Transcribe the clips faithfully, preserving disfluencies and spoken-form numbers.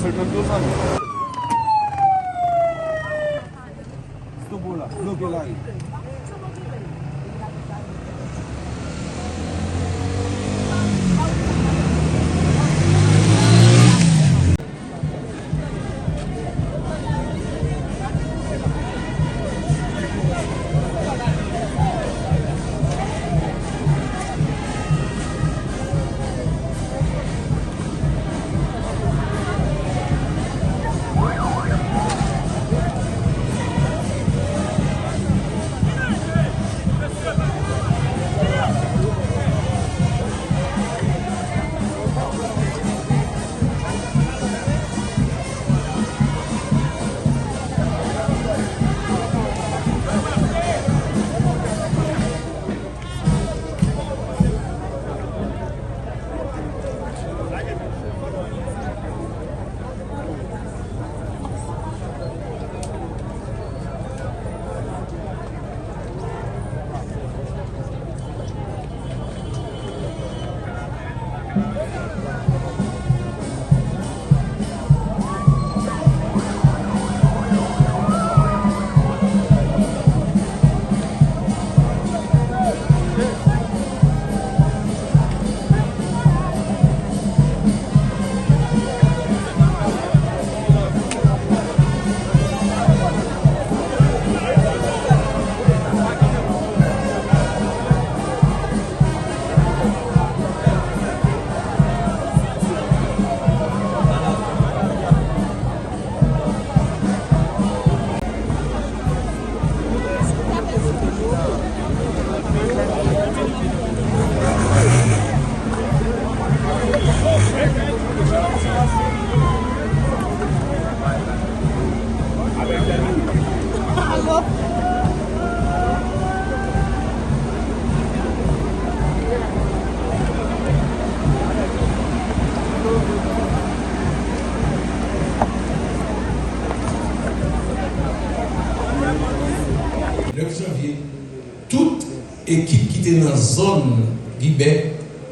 Fè l menm tou, zanmi. Stop la, bloke lari. Nèf janvye, tout ekip ki te nan zòn Gibè,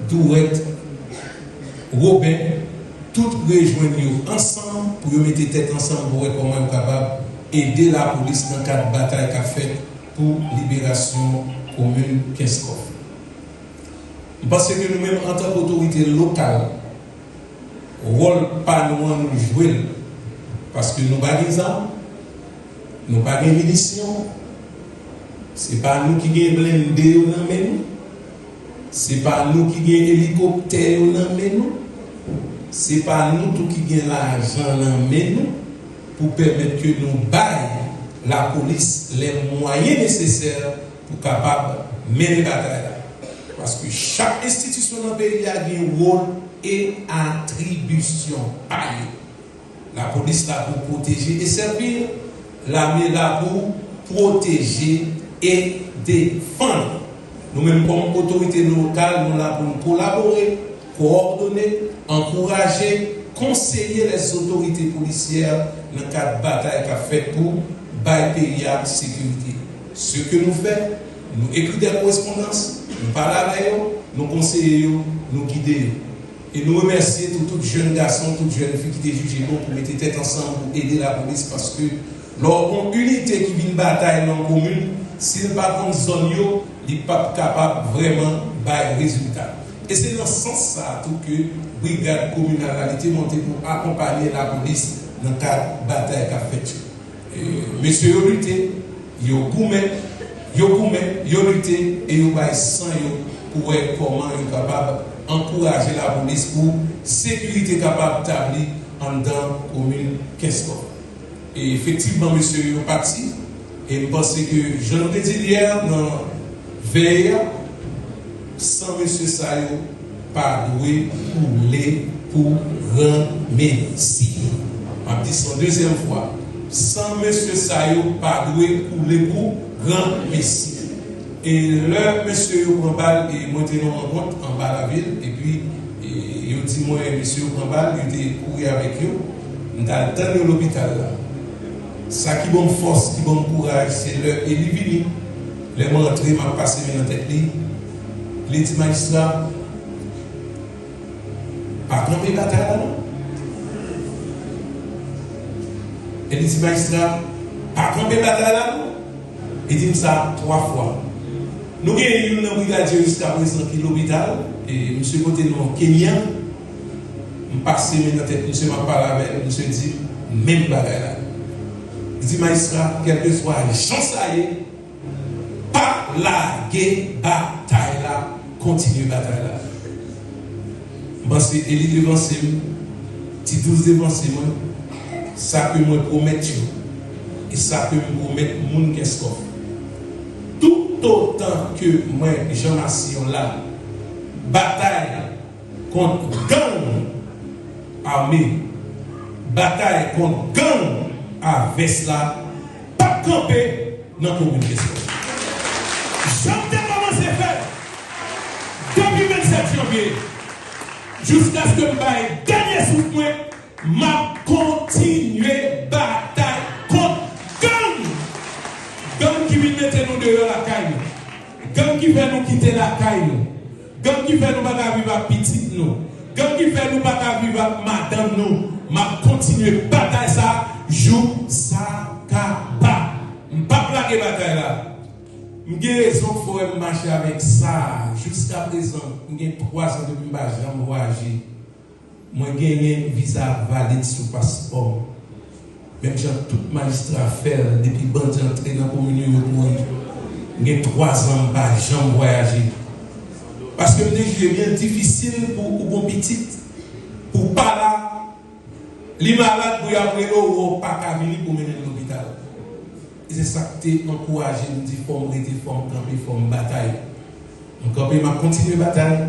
Dwèt, Woben, tout rejwenn yo ansanm pou yo mete tèt ansanm pou wè kòman yo kapab ede lapolis nan kad batay k ap fèt pou liberasyon komin Kenskòf. M panse ke nou menm, antanke otorite lokal, wòl pa nou an, nou jwe l. Paske nou pa gen zam, nou pa gen minisyon, se pa nou ki gen blende yo nan men nou, se pa nou ki gen elikoptè yo nan men nou, se pa nou tou ki gen lajan nan men nou pou pèmèt ke nou bay lapolis lè mwayen nesesè pou kapab mennen batay la. Paske chak enstitisyon nan peyi a gen wòl e atribisyon pa yo. Lapolis la pou pwoteje e sèvi, lame la pou pwoteje e defann. Nou menm kòm otorite lokal, nou la pou n kolabore, kowòdone, ankouraje, konseye lèzotorite polisyè nan kad batay k ap fèt pou bay peyi a sekirite. Se ke nou fè, nou ekri dè korespondans, nou pale avè yo, nou konseye yo, nou gide yo. E nou remèsye tou, tout jèn gason, tout jèn fi ki te jije bon pou mete tèt ansanm pou ede lapolis, paske lè w gen yon inite ki vin batay nan yon komin, si l pa konn zòn yo, li p ap kapab vrèman bay rezilta. E se nan sans sa a tou ke brigad kominal la, li te monte pou akonpaye lapolis nan kad batay k ap fèt yo. E, mesye yo lite, yo goumen, yo goumen, yo lite, e yo bay san yo pou wè kòman yo kapab ankouraje lapolis pou sekirite kapab tabli anndan komin Kenskòf. E efektivman, mesye yo pati, e m panse ke, jan nou te di l yè nan vèy a, san mesye sa yo pa dwe koule pou granmesi. M ap di sa yon dezyèm fwa, san mesye sa yo pa dwe koule pou granmesi. E lè mesye yo pran bal, e mwen te nan rankont anba lavil, epi, e, yo di mwen, mesye yo pran bal, yo te kouri avèk yo. M t al tann yo lopital la. Sa ki ban m fòs, ki ban m kouraj, se lè Eli vini. Lè m antre, m ap pase men nan tèt li. Li di, "Majistra, pa kanpe batay la non." Li di, "Majistra, pa kanpe batay la, non." Li di m sa twa fwa. Nou gen youn nan brigadye jiska prezan ki lopital, e misye pote non Kenya. M pase men nan tèt misye, m ap pale avè l, misye di m menm bagay la. Li di, "Majistra, kèlkeswa jan sa ye, pa lage batay la, kontinye batay la." M panse Eli devanse m, Ti Douz devanse mwen, sa ke mwen pwomèt yo, e sa ke m pwomèt moun Kenskòf. Toutotan ke mwen, Jean Massillon la, batay kont gang ame, batay kont gang a vès la, p ap kanpe nan komin Kenskòf. Jan m te kòmanse fè depi vennsèt janvye, jiskaske m bay dènye souf mwen, m ap kontinye batay kont gang. Gang ki vin mete nou deyò lakay nou. Gang ki fè nou kite lakay nou. Gang ki fè nou pa ka viv ak pitit nou. Gang ki fè nou pa ka viv ak madanm nou. M ap kontinye batay sa jouk sa kaba. M p ap lage batay la. M gen rezon k fè w wè m mache avèk sa a. Jiska prezan, m gen twa zan depi m pa janm vwayaje. Mwen genyen viza valid sou paspò m. Menm jan tout majistra fè l, depi bandi antre nan komin yo, yo mouri. M gen twa zan m pa janm vwayaje. Paske m te jije byen difisil pou ou gon pitit, pou w pa la, li malad, pou y ap rele w, w pa ka vini pou mennen l lopital. E se sa k te ankouraje m, di fò m rete, fò m kanpe, fò m batay. M kanpe, m ap kontinye batay.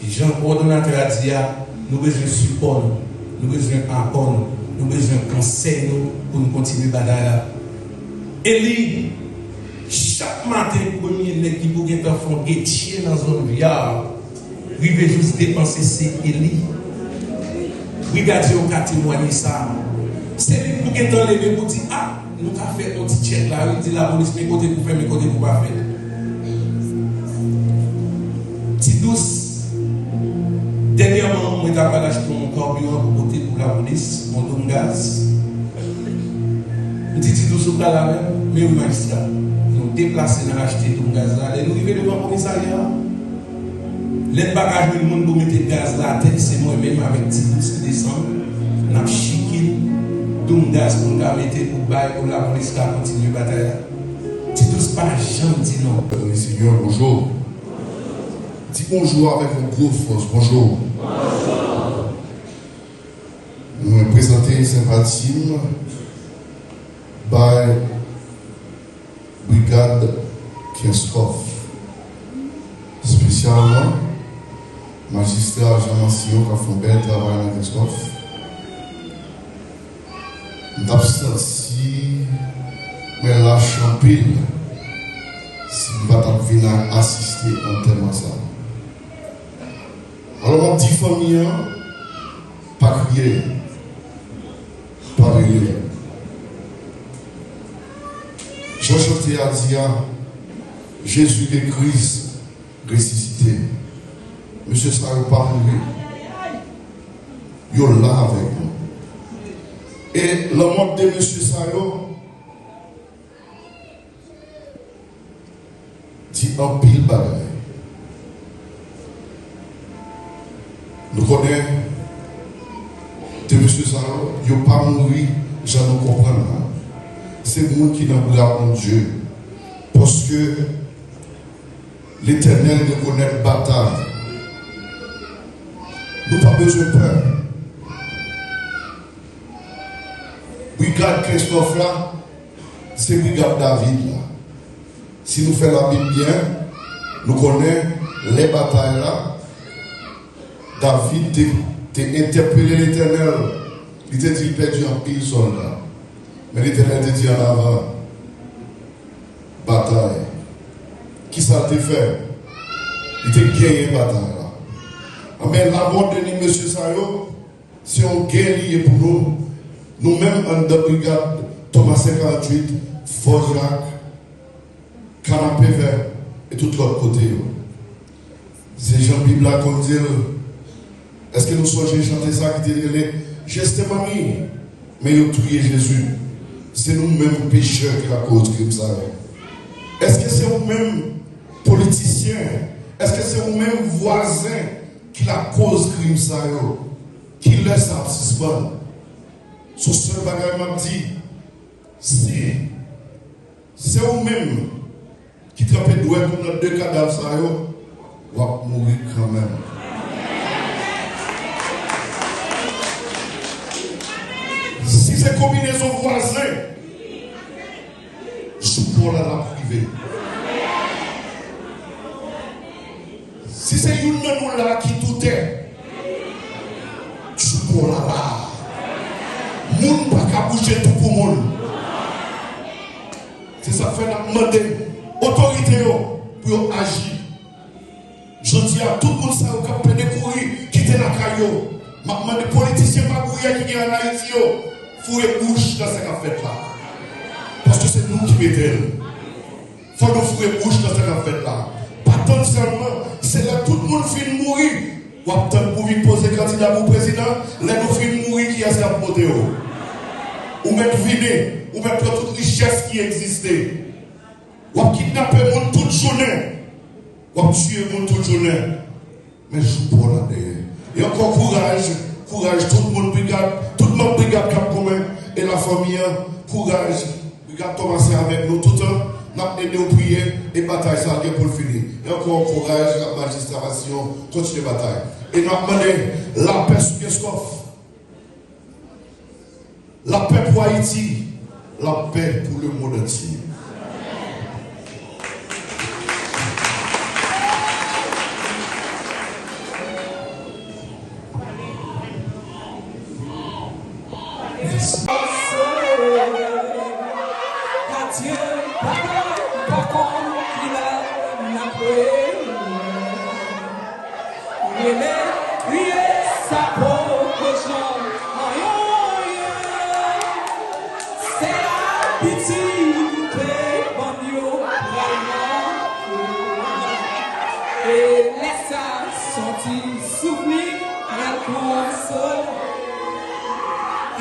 Jan kowòdonatè a di a, nou bezwen sipò nou, nou bezwen apò nou, nou bezwen konsèy nou pou n kontinye batay la. Eli, chak maten, premye nèg ki pou gentan fè yon getye nan zòn Vyar, rive jis depanse se Eli. Brigadye yo ka temwanye sa. Se li k pou gentan leve pou di, "A, nou ka fè yon ti tchèk la, wi, di lapolis men kote pou fè, men kote pou pa fè." Ti Dous, dènyèman, mwen t ap al achte yon kabiran pou pote pou lapolis, yon doum gaz. M di Ti Dous, "Ou pral avè m?" "Men wi, majistra." Nou deplase, n al achte doum gaz la. Lè nou rive devan komisarya a, lè n pa ka jwenn moun pou mete gaz la atè, se mwen menm avèk Ti Dous ki desann, n ap chikil doum gaz pou n ka mete pou bay pou lapolis ka kontinye batay la. Ti Dous pa janm di non. Senyè, bonjou. Di bonjou avèk yon gwo fòs, bonjou. Mwen prezante senpati m bay Brigad Kenskòf, espesyalman Majistra Jean Massillon k ap fè yon bèl travay nan Kenskòf. M t ap santi mwen lach anpil si m pa t ap vin a-, asiste antèman sa a. Alò, m ap di fanmi an, pa kriye, pa rele. Jan chante a di a, Jezi de Kriz resisite. Mesye sa yo pa mouri. Yo la avèk nou. E lanmò de mesye sa yo, di anpil bagay. Nou konnen de mesye sa yo, yo pa mouri jan nou konprann la. Se moun ki nan bra Bondye. Paske Letènèl rekonèt batay. Nou pa bezwen pè. Brigad Kenskòf la, se brigad David la. Si nou fè Labib byen, nou konnen lè batay la, David te, te entèpele Letènèl, li te di l pèdi anpil sòlda. Men Letènèl te di, "Ann avan, batay." Kisa l te fè? Li te genyen batay la. Anben, lamò de ni mesye sa yo, se yon gè li ye pou nou. Nou menm anndan brigad Toma senkantuit, Fò Jak, Kanapevè e tout lòt kote yo. Se jan Bib la konn di l. Èske nou sonje chante sa ki te rele Gethsemane, men yo touye Jezi? Se nou menm pechè ki lakoz krim sa yo? Èske se ou menm politisyen? Èske se ou menm vwazen ki lakoz krim sa yo? Kilè sa ap sispann? Se yon sèl bagay m ap di, si se ou menm ki tranpe dwèt ou nan de kadav sa yo, w ap mouri kanmenm. Si se konbinezon vwazen, jou pa w la l ap rive. Si se youn nan nou la ki doutè, jou pa w la la. Moun pa ka bouje tou pou moun. Se sa k fè n ap mande otorite yo pou yo aji. Jodi a, tout moun sa yo k ap plede kouri kite lakay yo, m ap mande politisyen magouyè ki gen ann Ayiti yo, foure bouch nan sa k ap fèt la. Paske se nou ki mete l. Fò nou foure bouch nan sa k ap fèt la. Pa tann sèlman, se lè tout moun fin mouri, w ap tann pou vin poze kandida pou prezidan. Lè nou fin mouri, kiyès k ap vote w? Ou mèt vide, ou mèt pran tout richès ki egziste. W ap kidnape moun tout jounen. W ap tiye moun tout jounen. Men jou pa w la dèyè. E ankò kouraj, kouraj tout moun brigad, tout manm brigad k ap goumen e lafanmi an, kouraj. Brigad Thomas se avèk nou toutan, n ap ede w priye e batay sa a gen pou l fini. E ankò kouraj ak majistra Bastillon, kontinye batay. E n ap mande lapè sou Kenskòf. Lapè pou Ayiti, lapè pou lemonn antye. Rele, kriye, sa poko janm anyen, anyen. Se abitid te bann yo pral manje. E lè sa, se yon ti souvni pral konsole.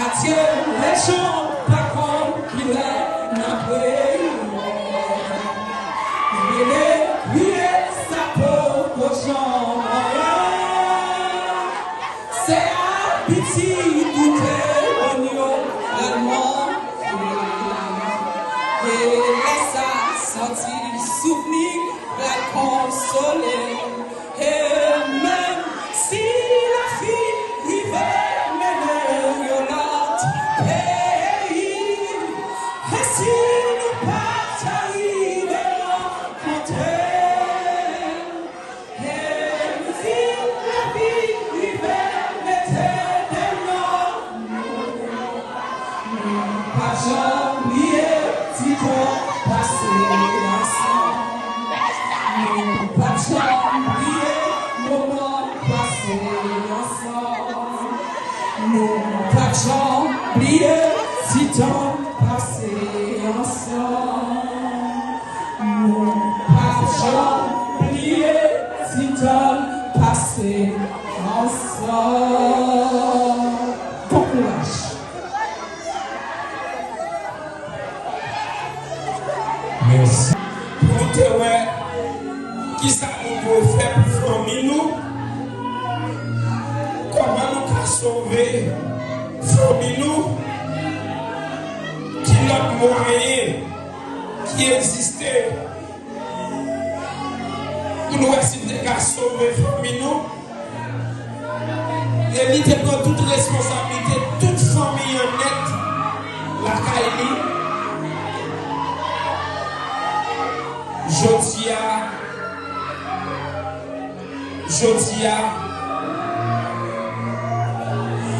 Adye, lejann pa konn kilè n ap rele. Rele, kriye, sa poko janm anyen. Se abitid ou te ban yo pral manje. E lè sa, se yon ti souvni pral konsole. E menm si lavi rive mennen w yon lòt peyi, e si nou pa ta rive rankontre, e si lavi rive mete demen nou, nou p ap janm bliye ti tan pase ansanm. Nou p ap janm bliye moman pase ansanm. Nou p ap janm bliye ti tan pase ansanm. Nou p ap janm bliye ti tan pase ansanm. Bon kouraj. Mèsi. Pou nou te wè kisa nou dwe fè pou fanmi nou, kòman nou ka sove fanmi nou, ki lòt mwayen ki egziste pou nou wè si nou te ka sove fanmi nou. Eli te pran tout responsablite tout fanmi an nèt lakay li. Jodi a, jodi a,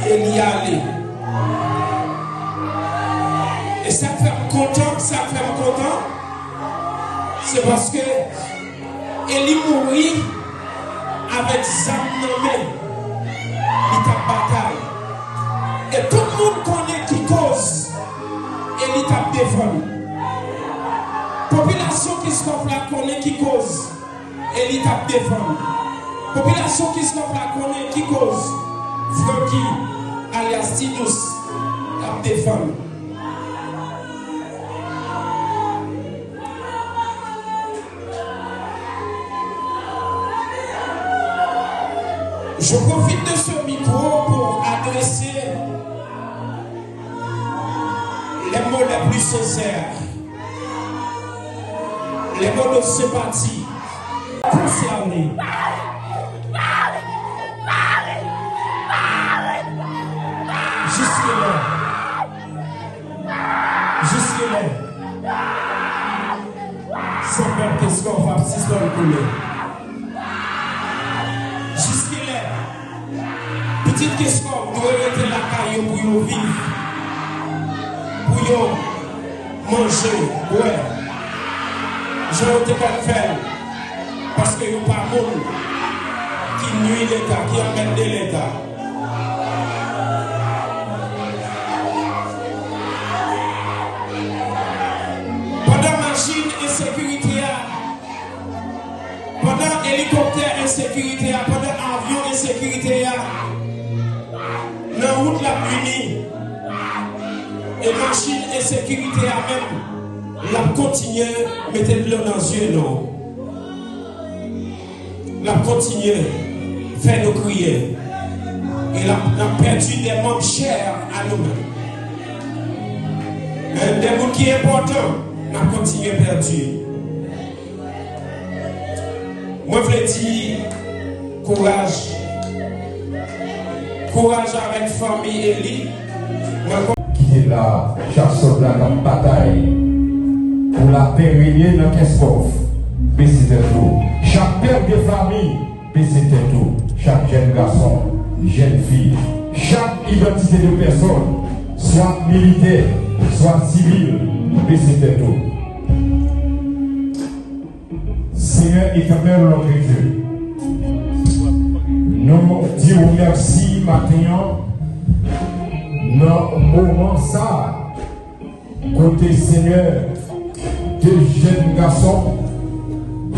Eli ale. E sa k fè m kontan, sa k fè m kontan, se paske Eli mouri avèk zam nan men, li t ap batay. E tout moun konnen ki koz Eli t ap defann. Popilasyon Kenskòf la konnen ki koz Eli t ap defann. Popilasyon Kenskòf la konnen ki koz Francky, alyas Ti Dous, t ap defann. Je profite de ce micro pour adresser les mots les plus sincères, les mots de sympathie concernés. Jiskilè? Jiskilè? San pèp Keskòf ap sispann koule. Jiskilè pitit Keskòf dwe rete lakay yo pou yo viv, pou yo manje, bwè, jan yo te konn fè l, paske yo pa moun ki nui Leta, ki anmède Leta? Pandan machin ensekirite a, pandan elikoptè ensekirite a, pandan avyon ensekirite a nan wout l ap vini, e machin ensekirite a menm, l ap kontinye mete dlo nan zye nou. L ap kontinye fè nou kriye. E l ap, n ap pèdi de manm chè a nou menm. Men de moun ki enpòtan, n ap kontinye pèdi. Mwen vle di kouraj. Kouraj avèk fanmi Eli. Mwen kon- Ki te la, chak sòlda k ap batay pou lapè renye nan Keskòf, bese tèt ou. Chak pè de fanmi, bese tèt ou. Chak jèn gason, jèn fi, chak idantite de pèsòn, swa militè, swa sivil, bese tèt ou. Senyè Etènèl, nòtre Dye, nou di w mèsi maten an nan moman sa a, kote, Senyè, de jèn gason,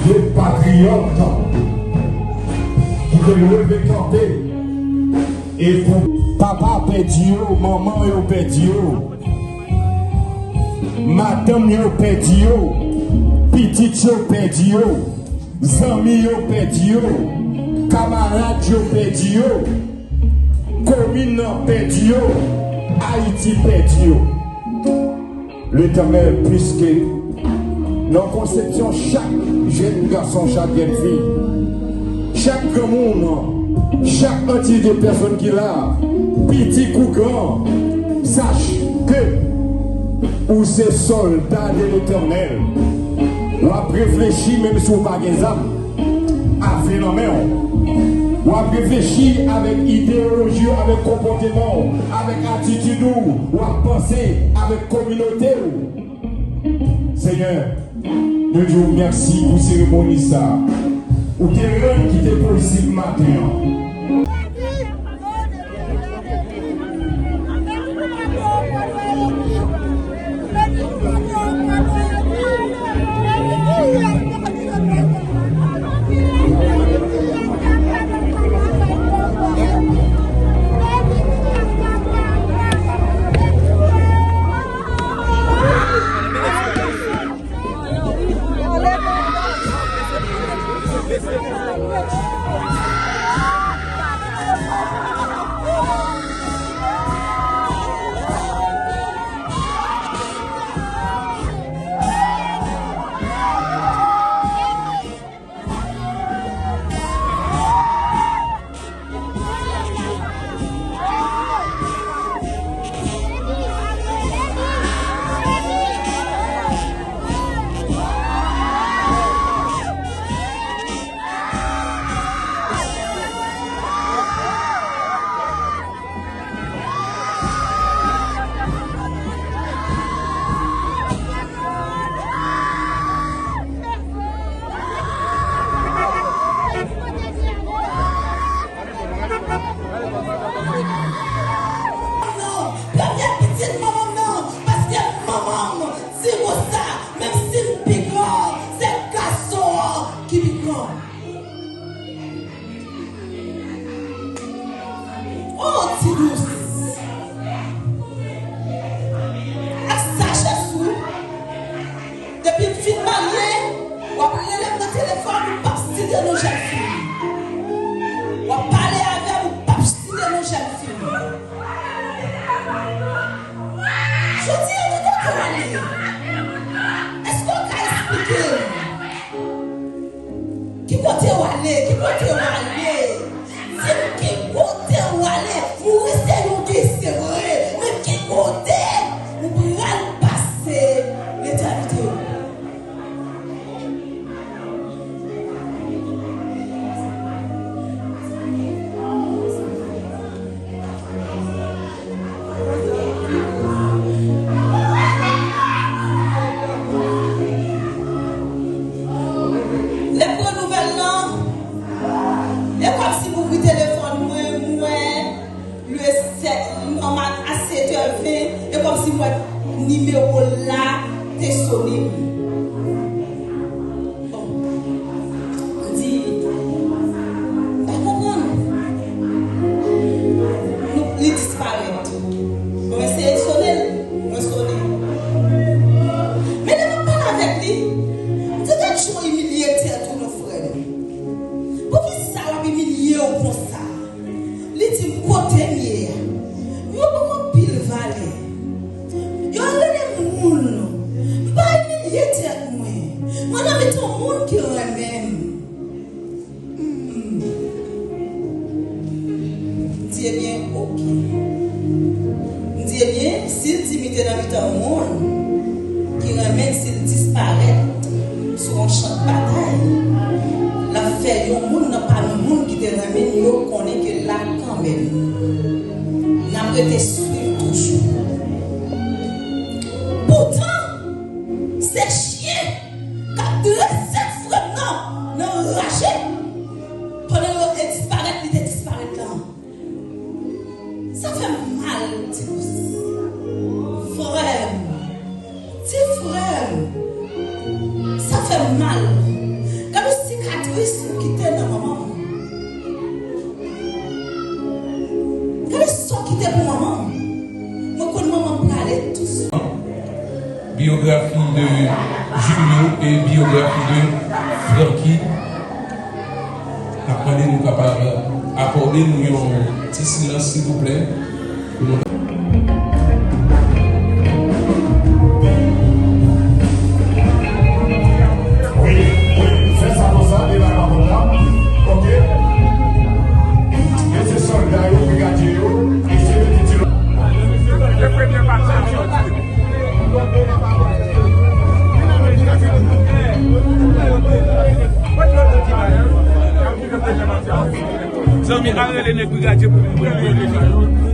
de patriyòt ki te leve kanpe e pou papa pèdi yo, manman yo pèdi yo. Madanm yo pèdi yo, pitit yo pèdi yo, zanmi yo pèdi yo, kamarad yo pèdi yo, komin nan pèdi yo, Ayiti pèdi yo. Letènèl, piske nan konsepsyon chak jèn gason, chak jèn fi, chak granmoun, chak antite pèsòn ki la, piti kou gran, sache ke ou se sòlda de Letènèl. W ap reflechi menm si w pa gen zam, afe nan men w. W ap reflechi avèk ideyoloji w, avèk konpòteman w, avèk atitid ou, w ap panse avèk kominote w. Senyè, nou di w mèsi pou seremoni sa a. Ou te rann ki te posib maten an. Premye pitit manman m nan, paske manman m di konsa, menm si m pi gran, se gason an ki pi gran. Oh, ti dous. Ak sajès ou. Depi m fin marye, w ap rele m nan telefòn, ou p ap site non jèn fi. W ap pale a Ki kote w ale? Ki kote w ale? Di m ki kote w ale? Moris se yon Ginen, se vre, men ki kote ou pral pase letènite w? Lè m pran nouvèl lan, e kòmsi m ouvri telefòn mwen, m wè le sèt, nòmal a sèt è ven, e kòmsi m wè nimewo la te sone. Bon. M di, m pa konprann. Nou, li disparèt. Mwen eseye sone l, mwen sone. Men lè m ap pale avèk li, m di, "Gad jan w imilye tèt ou non, frè m. Poukisa w ap imilye w konsa?" Li di m kote m ye a. Yo ban m anpil valè. Yo rele m moun. M pa imilye tèt mwen. Mwen nan mitan moun ki renmen m. Hmm. M di, ebyen, oke. M di, ebyen, si l di m li te nan mitan moun ki renmen l, si l disparèt sou yon chan batay, l ap fè yon moun nan pami moun ki te renmen l yo konnen ke l la kanmenm. N ap rete swiv toujou. Poutan, se chen k ap drese frè m nan, nan raje. Pandan yo te disparèt, li te disparèt lan. Sa fè m mal, ti frè m. Ti frè m. Sa fè m mal. Gade sikatris ou kite nan manman m. Gade sa w kite pou manman m. Mwen konn manman m prale tou. Byografi de Julio e byografi de Francky. N ap mande nou kapab akòde nou yon ti silans, silvouplè, pou nou. Wi, wi, fè sa konsa, e la pa konn la. Oke. Mesye sòlda yo, brigadye yo, eseye mete ti. Zanmi, al rele nèg brigadye pou mwen.